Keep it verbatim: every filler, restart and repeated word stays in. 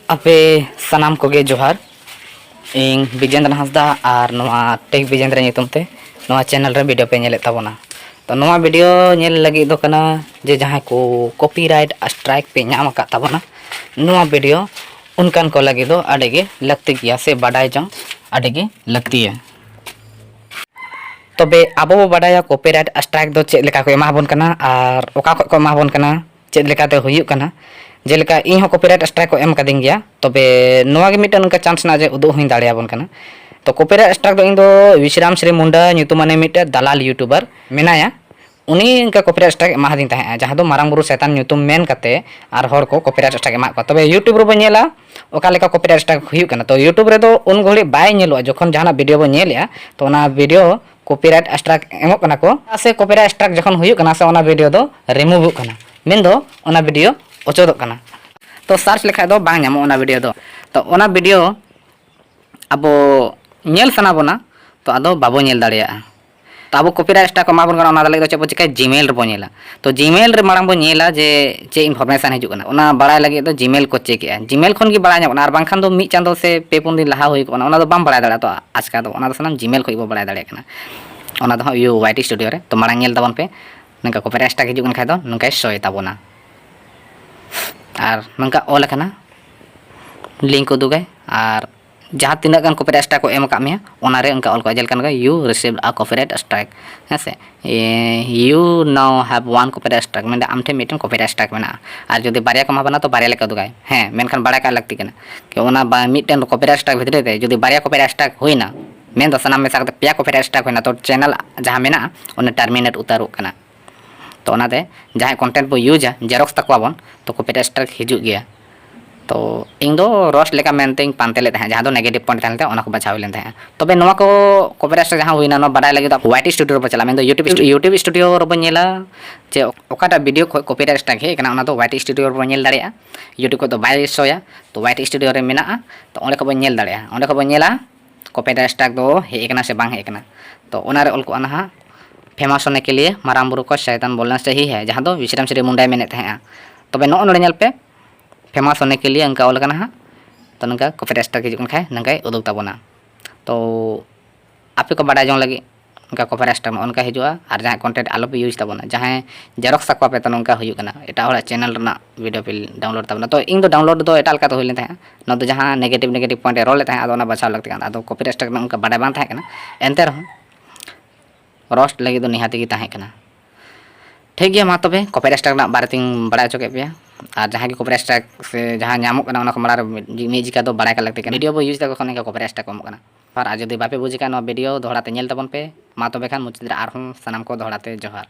ᱟᱯᱮ ᱥᱟᱱᱟᱢ ᱠᱚᱜᱮ ᱡᱚᱦᱟᱨ᱾ ᱤᱧ ᱵᱤᱡᱮᱱᱫᱨᱚ ᱦᱟᱸᱥᱫᱟ ᱟᱨ ᱱᱚᱣᱟ ᱴᱮᱠ ᱵᱤᱡᱮᱱᱫᱨᱚ ᱧᱩᱛᱩᱢ ᱛᱮ ᱱᱚᱣᱟ ᱪᱮᱱᱮᱞ ᱨᱮ ᱵᱷᱤᱰᱤᱭᱳ ᱯᱮ ᱧᱮᱞᱮᱫ ᱛᱟᱵᱚᱱᱟ᱾ ᱛᱚ ᱱᱚᱣᱟ ᱵᱷᱤᱰᱤᱭᱳ ᱧᱮᱞ ᱞᱟᱹᱜᱤᱫ ᱫᱚ ᱠᱟᱱᱟ ᱡᱮ ᱡᱟᱦᱟᱸᱭ ᱠᱚ ᱠᱚᱯᱤᱨᱟᱭᱤᱴ ᱥᱴᱨᱟᱭᱤᱠ ᱯᱮ ᱧᱟᱢ ᱟᱠᱟᱫ ᱛᱟᱵᱚᱱᱟ, ᱱᱚᱣᱟ ᱵᱷᱤᱰᱤᱭᱳ ᱚᱱᱠᱟᱱ ᱠᱚ ᱞᱟᱹᱜᱤᱫ ᱫᱚ ᱟᱹᱰᱤ ᱜᱮ ᱞᱟᱹᱠᱛᱤ ᱜᱮᱭᱟ ᱥᱮ ᱵᱟᱰᱟᱭ ᱡᱚᱝ ᱟᱹᱰᱤ ᱜᱮ ᱞᱟᱹᱠᱛᱤᱭᱟ᱾ ᱛᱚᱵᱮ ᱟᱵᱚ ᱵᱚ ᱵᱟᱰᱟᱭᱟ ᱠᱚᱯᱤᱨᱟᱭᱤᱴ ᱥᱴᱨᱟᱭᱤᱠ ᱫᱚ ᱪᱮᱫ ᱞᱮᱠᱟ ᱠᱚ ᱮᱢᱟ ᱵᱚᱱ ᱠᱟᱱᱟ ᱟᱨ ᱚᱠᱟ ᱠᱷᱚᱱ ᱠᱚ ᱮᱢᱟ ᱵᱚᱱ ᱠᱟᱱᱟ, ᱪᱮᱫ ᱞᱮᱠᱟᱛᱮ ᱦᱩᱭᱩᱜ ᱠᱟᱱᱟ᱾ ᱡᱮᱞᱮᱠᱟ ᱤᱧ ᱦᱚᱸ ᱠᱚᱯᱤᱨᱟᱭᱤᱴ ᱥᱴᱨᱟᱭᱤᱠ ᱠᱚ ᱮᱢ ᱠᱟᱫᱤᱧ ᱜᱮᱭᱟ, ᱛᱚᱵᱮ ᱱᱚᱣᱟ ᱜᱮ ᱢᱤᱫᱴᱮᱱ ᱚᱱᱠᱟ ᱪᱟᱱᱥ ᱢᱮᱱᱟᱜᱼᱟ ᱡᱮ ᱩᱫᱩᱜ ᱦᱚᱸᱧ ᱫᱟᱲᱮᱭᱟᱵᱚᱱ ᱠᱟᱱᱟ᱾ ᱛᱚ ᱠᱚᱯᱤᱨᱟᱭᱤᱴ ᱥᱴᱨᱟᱭᱤᱠ ᱫᱚ ᱤᱧ ᱫᱚ ᱵᱤᱥᱨᱟᱢ ᱥᱨᱤ ᱢᱩᱱᱰᱟ ᱧᱩᱛᱩᱢᱟᱱᱤᱡ ᱢᱤᱫᱴᱮᱱ ᱫᱟᱞᱟᱞ ᱭᱩᱴᱩᱵᱟᱨ ᱢᱮᱱᱟᱭᱟ, ᱩᱱᱤ ᱚᱱᱠᱟ ᱠᱚᱯᱤᱨᱟᱭᱤᱴ ᱥᱴᱨᱟᱭᱤᱠ ᱮᱢᱟᱫᱤᱧ ᱛᱟᱦᱮᱸᱜᱼᱟ, ᱡᱟᱦᱟᱸ ᱫᱚ ᱢᱟᱨᱟᱝ ᱵᱩᱨᱩ ᱥᱮᱛᱟᱱ ᱧᱩᱛᱩᱢ ᱢᱮᱱ ᱠᱟᱛᱮ ᱟᱨ ᱦᱚᱲ ᱠᱚ ᱠᱚᱯᱤᱨᱟᱭᱤᱴ ᱥᱴᱨᱟᱭᱤᱠ ᱮᱢᱟᱜ ᱠᱚᱣᱟ᱾ ᱛᱚᱵᱮ ᱭᱩᱴᱩᱵᱽ ᱨᱮᱵᱚ ᱧᱮᱞᱟ ᱚᱠᱟ ᱞᱮᱠᱟ ᱠᱚᱯᱤᱨᱟᱭᱤᱴ ᱥᱴᱨᱟᱭᱤᱠ ᱦᱩᱭᱩᱜ ᱠᱟᱱᱟ᱾ ᱛᱚ ᱭᱩᱴᱩᱵᱽ ᱨᱮᱫᱚ ᱩᱱ ᱜᱷᱟᱹᱲᱤᱡ ᱵᱟᱭ ᱧᱮᱞᱚᱜᱼᱟ ᱡᱚᱠᱷᱚᱱ ᱡᱟᱦᱟᱱᱟᱜ ᱵᱷᱤᱰᱤᱭᱳ ᱵᱚ ᱧᱮᱞᱮᱜᱼᱟ, ᱛᱚ ᱚᱱᱟ ᱵᱷᱤᱰᱤᱭᱳ ᱠᱚᱯᱤᱨᱟᱭᱤᱴ ᱥᱴᱨᱟᱭᱤᱠ ᱮᱢᱚᱜ ᱠᱟᱱᱟ ᱠᱚ ᱥᱮ ᱠᱚᱯᱤᱨᱟᱭᱤᱴ ᱥᱴᱨᱟᱭᱤᱠ ᱡᱚᱠᱷᱚᱱ ᱦᱩᱭᱩᱜ ᱠᱟᱱᱟ ᱥᱮ ᱚᱱᱟ ᱵᱷᱤᱰᱤᱭᱳ ᱫᱚ ᱨᱤᱢᱩᱵᱷᱚᱜ ᱠᱟᱱᱟ, ᱢᱮᱱᱫᱚ ᱚᱱᱟ ᱵᱷᱤᱰᱤᱭᱳ ᱚᱪᱚᱫᱚᱜ ᱠᱟᱱᱟ᱾ ᱛᱚ ᱥᱟᱨᱪ ᱞᱮᱠᱷᱟᱡ ᱫᱚ ᱵᱟᱝ ᱧᱟᱢᱚᱜᱼᱟ ᱚᱱᱟ ᱵᱷᱤᱰᱤᱭᱳ ᱫᱚ᱾ ᱛᱚ ᱚᱱᱟ ᱵᱷᱤᱰᱤᱭᱳ ᱟᱵᱚ ᱧᱮᱞ ᱥᱟᱱᱟ ᱵᱚᱱᱟ, ᱛᱚ ᱟᱫᱚ ᱵᱟᱵᱚ ᱧᱮᱞ ᱫᱟᱲᱮᱭᱟᱜᱼᱟ᱾ ᱛᱚ ᱟᱵᱚ ᱠᱚᱯᱤᱨᱟᱭᱤᱴ ᱥᱴᱨᱟᱭᱤᱠ ᱠᱚ ᱮᱢᱟ ᱵᱚᱱ ᱠᱟᱱᱟ, ᱚᱱᱟ ᱞᱟᱹᱜᱤᱫ ᱫᱚ ᱪᱮᱫ ᱵᱚ ᱪᱤᱠᱟᱹᱭᱟ? ᱡᱤᱢᱮᱞ ᱨᱮᱵᱚ ᱧᱮᱞᱟ᱾ ᱛᱚ ᱡᱤᱢᱮᱞ ᱨᱮ ᱢᱟᱲᱟᱝ ᱵᱚ ᱧᱮᱞᱟ ᱡᱮ ᱪᱮᱫ ᱤᱱᱯᱷᱚᱨᱢᱮᱥᱚᱱ ᱦᱤᱡᱩᱜ ᱠᱟᱱᱟ, ᱚᱱᱟ ᱵᱟᱲᱟᱭ ᱞᱟᱹᱜᱤᱫ ᱫᱚ ᱡᱤᱢᱮᱞ ᱠᱚ ᱪᱮᱠᱮᱜᱼᱟ᱾ ᱡᱤᱢᱮᱞ ᱠᱷᱚᱱ ᱜᱮ ᱵᱟᱲᱟᱭ ᱧᱟᱢᱚᱜ ᱠᱟᱱᱟ, ᱟᱨ ᱵᱟᱝᱠᱷᱟᱱ ᱫᱚ ᱢᱤᱫ ᱪᱟᱸᱫᱚ ᱥᱮ ᱯᱮ ᱯᱩᱱ ᱫᱤᱱ ᱞᱟᱦᱟ ᱦᱩᱭ ᱠᱚᱜ ᱠᱟᱱᱟ, ᱚᱱᱟ ᱫᱚ ᱵᱟᱢ ᱵᱟᱲᱟᱭ ᱫᱟᱲᱮᱭᱟᱜᱼᱟ᱾ ᱛᱚ ᱟᱪᱠᱟ ᱫᱚ ᱚᱱᱟ ᱫᱚ ᱥᱟᱱᱟᱢ ᱡᱤᱢᱮᱞ ᱠᱷᱚᱱ ᱜᱮᱵᱚ ᱵᱟᱲᱟᱭ ᱫᱟᱲᱮᱭᱟᱜ ᱠᱟᱱᱟ᱾ ᱚᱱᱟ ᱫᱚ ᱦᱟᱸᱜ ᱭᱩ ᱣᱟᱭ ᱴᱤ ᱥᱴᱩᱰᱤᱭᱳ ᱨᱮ᱾ ᱛᱚ ᱢᱟᱲᱟᱝ ᱧᱮᱞ ᱛᱟᱵᱚᱱ ᱯᱮ, ᱱᱚᱝᱠᱟ ᱠᱚᱯᱤᱨᱟᱭᱤᱴ ᱥᱴᱨᱟᱭᱤᱠ ᱦᱤᱡᱩᱜ ᱠᱟᱱ ᱠᱷᱟᱡ ᱫᱚ ᱱᱚᱝᱠᱟᱭ ᱥᱳᱭ ᱛᱟᱵᱚᱱᱟ᱾ ᱟᱨ ᱱᱚᱝᱠᱟ ᱚᱞ ᱟᱠᱟᱱᱟ, ᱞᱤᱝᱠ ᱩᱫᱩᱜᱟᱭ, ᱟᱨ ᱡᱟᱦᱟᱸ ᱛᱤᱱᱟᱹᱜ ᱜᱟᱱ ᱠᱚᱯᱤᱨᱟᱭᱤᱴ ᱥᱴᱨᱟᱭᱤᱠ ᱠᱚ ᱮᱢ ᱟᱠᱟᱫ ᱢᱮᱭᱟ, ᱚᱱᱟᱨᱮ ᱚᱱᱠᱟ ᱚᱞ ᱠᱚᱜᱼᱟ, ᱡᱮᱞᱮᱠᱟ ᱱᱚᱝᱠᱟ, "You received a copyright strike", ᱦᱮᱸ ᱥᱮ, "You now have one copyright strike", ᱢᱮᱱᱫᱟ ᱟᱢ ᱴᱷᱮᱱ ᱢᱤᱫᱴᱮᱱ ᱠᱚᱯᱤᱨᱟᱭᱤᱴ ᱥᱴᱨᱟᱭᱤᱠ ᱢᱮᱱᱟᱜᱼᱟ᱾ ᱟᱨ ᱡᱩᱫᱤ ᱵᱟᱨᱭᱟ ᱠᱚ ᱮᱢᱟ ᱵᱚᱱᱟ, ᱛᱚ ᱵᱟᱨᱭᱟ ᱞᱮᱠᱟ ᱩᱫᱩᱜᱟᱭ᱾ ᱦᱮᱸ, ᱢᱮᱱᱠᱷᱟᱱ ᱵᱟᱲᱟᱭ ᱠᱟᱜ ᱞᱟᱹᱠᱛᱤ ᱠᱟᱱᱟ ᱡᱮ ᱚᱱᱟ ᱵᱟ-, ᱢᱤᱫᱴᱮᱱ ᱠᱚᱯᱤᱨᱟᱭᱤᱴ ᱥᱴᱨᱟᱭᱤᱠ ᱵᱷᱤᱛᱨᱤ ᱨᱮ ᱡᱩᱫᱤ ᱵᱟᱨᱭᱟ ᱠᱚᱯᱤᱨᱟᱭᱤᱴ ᱥᱴᱨᱟᱭᱤᱠ ᱦᱩᱭᱱᱟ, ᱢᱮᱱᱫᱚ ᱥᱟᱱᱟᱢ ᱢᱮᱥᱟ ᱠᱟᱛᱮ ᱯᱮᱭᱟ ᱠᱚᱯᱤᱨᱟᱭᱤᱴ ᱥᱴᱨᱟᱭᱤᱠ ᱦᱩᱭᱱᱟ, ᱛᱚ ᱪᱮᱱᱮᱞ ᱡᱟᱦᱟᱸ ᱢᱮᱱᱟᱜᱼᱟ, ᱚᱱᱟ ᱴᱟᱨᱢᱤᱱᱮᱴ ᱩᱛᱟᱹᱨᱚᱜ ᱠᱟᱱᱟ᱾ ᱛᱚ ᱚᱱᱟᱛᱮ ᱡᱟᱦᱟᱸᱭ ᱠᱚᱱᱴᱮᱱᱴ ᱵᱚ ᱤᱭᱩᱡᱟ, ᱡᱮᱨᱚᱠᱥ ᱛᱟᱠᱚᱣᱟ ᱵᱚᱱ, ᱛᱚ ᱠᱚᱯᱤᱨᱟᱭᱤᱴ ᱥᱴᱨᱟᱭᱤᱠ ᱦᱤᱡᱩᱜ ᱜᱮᱭᱟ᱾ ᱛᱚ ᱤᱧ ᱫᱚ ᱨᱳᱥᱴ ᱞᱮᱠᱟ ᱢᱮᱱᱛᱮᱧ ᱯᱟᱱᱛᱮ ᱞᱮᱫ ᱛᱟᱦᱮᱸᱫ, ᱡᱟᱦᱟᱸ ᱫᱚ ᱱᱮᱜᱮᱴᱤᱵᱷ ᱯᱚᱭᱮᱱᱴ ᱛᱟᱦᱮᱸ ᱞᱮᱱ ᱛᱟᱦᱮᱸᱫ, ᱚᱱᱟ ᱠᱚ ᱵᱟᱪᱷᱟᱣ ᱦᱩᱭ ᱞᱮᱱ ᱛᱟᱦᱮᱸᱫ᱾ ᱛᱚᱵᱮ ᱱᱚᱣᱟ ᱠᱚ ᱠᱚᱯᱤᱨᱟᱭᱤᱴ ᱥᱴᱨᱟᱭᱤᱠ ᱡᱟᱦᱟᱸ ᱦᱩᱭᱱᱟ, ᱱᱚᱣᱟ ᱵᱟᱰᱟᱭ ᱞᱟᱹᱜᱤᱫ ᱫᱚ ᱣᱟᱭ ᱴᱤ ᱥᱴᱩᱰᱤᱭᱳ ᱨᱮᱵᱚ ᱪᱟᱞᱟᱜᱼᱟ, ᱢᱮᱱᱫᱚ ᱭᱩᱴᱩᱵᱽ ᱥᱴᱩ-, ᱭᱩᱴᱩᱵᱽ ᱥᱴᱩᱰᱤᱭᱳ ᱨᱮᱵᱚ ᱧᱮᱞᱟ ᱡᱮ ᱚᱠᱟᱴᱟᱜ ᱵᱷᱤᱰᱤᱭᱳ ᱠᱷᱚᱱ ᱠᱚᱯᱤᱨᱟᱭᱤᱴ ᱥᱴᱨᱟᱭᱤᱠ ᱦᱮᱡ ᱟᱠᱟᱱᱟ, ᱚᱱᱟ ᱫᱚ ᱣᱟᱭ ᱴᱤ ᱥᱴᱩᱰᱤᱭᱳ ᱨᱮᱵᱚ ᱧᱮᱞ ᱫᱟᱲᱮᱭᱟᱜᱼᱟ᱾ ᱭᱩᱴᱩᱵᱽ ᱠᱷᱚᱱ ᱫᱚ ᱵᱟᱭ ᱥᱳᱭᱟ, ᱛᱚ ᱣᱟᱭ ᱴᱤ ᱥᱴᱩᱰᱤᱭᱳ ᱨᱮ ᱢᱮᱱᱟᱜᱼᱟ, ᱛᱚ ᱚᱸᱰᱮ ᱠᱷᱚᱱ ᱵᱚᱱ ᱧᱮᱞ ᱫᱟᱲᱮᱭᱟᱜᱼᱟ᱾ ᱚᱸᱰᱮ ᱠᱷᱚᱱ ᱵᱚᱱ ᱧᱮᱞᱟ ᱠᱚᱯᱤᱨᱟᱭᱤᱴ ᱥᱴᱨᱟᱭᱤᱠ ᱫᱚ ᱦᱮᱡ ᱟᱠᱟᱱᱟ ᱥᱮ ᱵᱟᱝ ᱦᱮᱡ ᱟᱠᱟᱱᱟ᱾ ᱛᱚ ᱚᱱᱟᱨᱮ ᱚᱞ ᱠᱚᱜᱼᱟ ᱱᱟᱦᱟᱜ, "ᱯᱷᱮᱢᱟᱥ ᱦᱳᱱᱮ ᱠᱮ ᱞᱤᱭᱮ ᱢᱟᱨᱟᱝ ᱵᱩᱨᱩ ᱠᱚ ᱥᱟᱭᱛᱟᱱ ᱵᱳᱞᱱᱟ ᱥᱟᱦᱤ ᱦᱮ", ᱡᱟᱦᱟᱸ ᱫᱚ ᱵᱤᱥᱨᱟᱢ ᱥᱨᱤ ᱢᱩᱱᱰᱟᱭ ᱢᱮᱱᱮᱫ ᱛᱟᱦᱮᱸᱜᱼᱟ᱾ ᱛᱚᱵᱮ ᱱᱚᱜᱼᱚ ᱱᱚᱰᱮ ᱧᱮᱞ ᱯᱮ, ᱯᱷᱮᱢᱟᱥ ᱦᱳᱱᱮ ᱠᱮ ᱞᱤᱭᱮ ᱚᱱᱠᱟ ᱚᱞ ᱟᱠᱟᱱᱟ ᱦᱟᱸᱜ᱾ ᱛᱚ ᱱᱚᱝᱠᱟ copyright strike ᱦᱤᱡᱩᱜ ᱠᱟᱱ ᱠᱷᱟᱡ ᱱᱚᱝᱠᱟᱭ ᱩᱫᱩᱜ ᱛᱟᱵᱚᱱᱟ᱾ ᱛᱚ ᱟᱯᱮ ᱠᱚ ᱵᱟᱰᱟᱭ ᱡᱚᱝ ᱞᱟᱹᱜᱤᱫ ᱱᱚᱝᱠᱟ copyright strike ᱱᱚᱜᱼᱚ ᱱᱚᱝᱠᱟ ᱦᱤᱡᱩᱜᱼᱟ᱾ ᱟᱨ ᱡᱟᱦᱟᱸ content ᱟᱞᱚᱯᱮ use ᱛᱟᱵᱚᱱᱟ, ᱡᱟᱦᱟᱸᱭ xerox ᱛᱟᱠᱚᱣᱟᱯᱮ ᱛᱚ ᱱᱚᱝᱠᱟ ᱦᱩᱭᱩᱜ ᱠᱟᱱᱟ, ᱮᱴᱟᱜ ᱦᱚᱲᱟᱜ channel ᱨᱮᱱᱟᱜ video ᱯᱮ download ᱛᱟᱵᱚᱱᱟ᱾ ᱛᱚ ᱤᱧ ᱫᱚ download ᱫᱚ ᱮᱴᱟᱜ ᱞᱮᱠᱟᱛᱮ ᱦᱩᱭ ᱞᱮᱱ ᱛᱟᱦᱮᱸᱫ, ᱱᱚᱣᱟ ᱫᱚ ᱡᱟᱦᱟᱸ negative negative point ᱮ ᱨᱚᱲ ᱞᱮᱫ ᱛᱟᱦᱮᱸᱫ, ᱟᱫᱚ ᱚᱱᱟ ᱵᱟᱪᱷᱟᱣ ᱞᱟᱹᱠᱛᱤ ᱠᱟᱱᱟ᱾ ᱟᱫᱚ copyright strike ᱨᱮᱱᱟᱜ ᱚᱱᱠᱟ ᱵᱟᱰᱟᱭ ᱵᱟᱝ ᱛᱟᱦᱮᱸ ᱠᱟᱱᱟ, ᱮᱱᱛᱮ ᱨᱮᱦᱚᱸ roast ᱞᱟᱹᱜᱤᱫ ᱫᱚ ᱱᱤᱦᱟᱹᱛ ᱜᱮ ᱛᱟᱦᱮᱸ ᱠᱟᱱᱟ᱾ ᱴᱷᱤᱠ ᱜᱮᱭᱟ, ᱢᱟ ᱛᱚᱵᱮ copyright strike ᱨᱮᱱᱟᱜ ᱵᱟᱨᱮ ᱛᱤᱧ ᱵᱟᱲᱟᱭ ᱦᱚᱪᱚ ᱠᱮᱫ ᱯᱮᱭᱟ᱾ ᱟᱨ ᱡᱟᱦᱟᱸ ᱜᱮ copyright strike ᱥᱮ ᱡᱟᱦᱟᱸ ᱧᱟᱢᱚᱜ ᱠᱟᱱᱟ, ᱚᱱᱟ ᱠᱚ ᱢᱟᱲᱟᱝ ᱨᱮ ᱢᱤᱫ, ᱢᱤᱫ ᱡᱤᱠᱟ ᱫᱚ ᱵᱟᱲᱟᱭ ᱠᱟᱜ ᱞᱟᱹᱠᱛᱤ ᱠᱟᱱᱟ᱾ Video ᱵᱚ use ᱫᱟ ᱠᱚᱠᱷᱚᱱ ᱱᱤᱝᱠᱟ copyright strike ᱠᱚ ᱮᱢᱚᱜ ᱠᱟᱱᱟ᱾ ᱟᱨ ᱡᱩᱫᱤ ᱵᱟᱯᱮ ᱵᱩᱡᱽ ᱠᱷᱟᱱ, ᱱᱚᱣᱟ video ᱫᱚᱦᱲᱟ ᱛᱮ ᱧᱮᱞ ᱛᱟᱵᱚᱱ ᱯᱮ᱾ ᱢᱟ ᱛᱚᱵᱮ ᱠᱷᱟᱱ ᱢᱩᱪᱟᱹᱫ ᱨᱮ ᱟᱨᱦᱚᱸ ᱥᱟᱱᱟᱢ ᱠᱚ ᱫᱚᱦᱲᱟ ᱛᱮ ᱡᱚᱦᱟᱨ᱾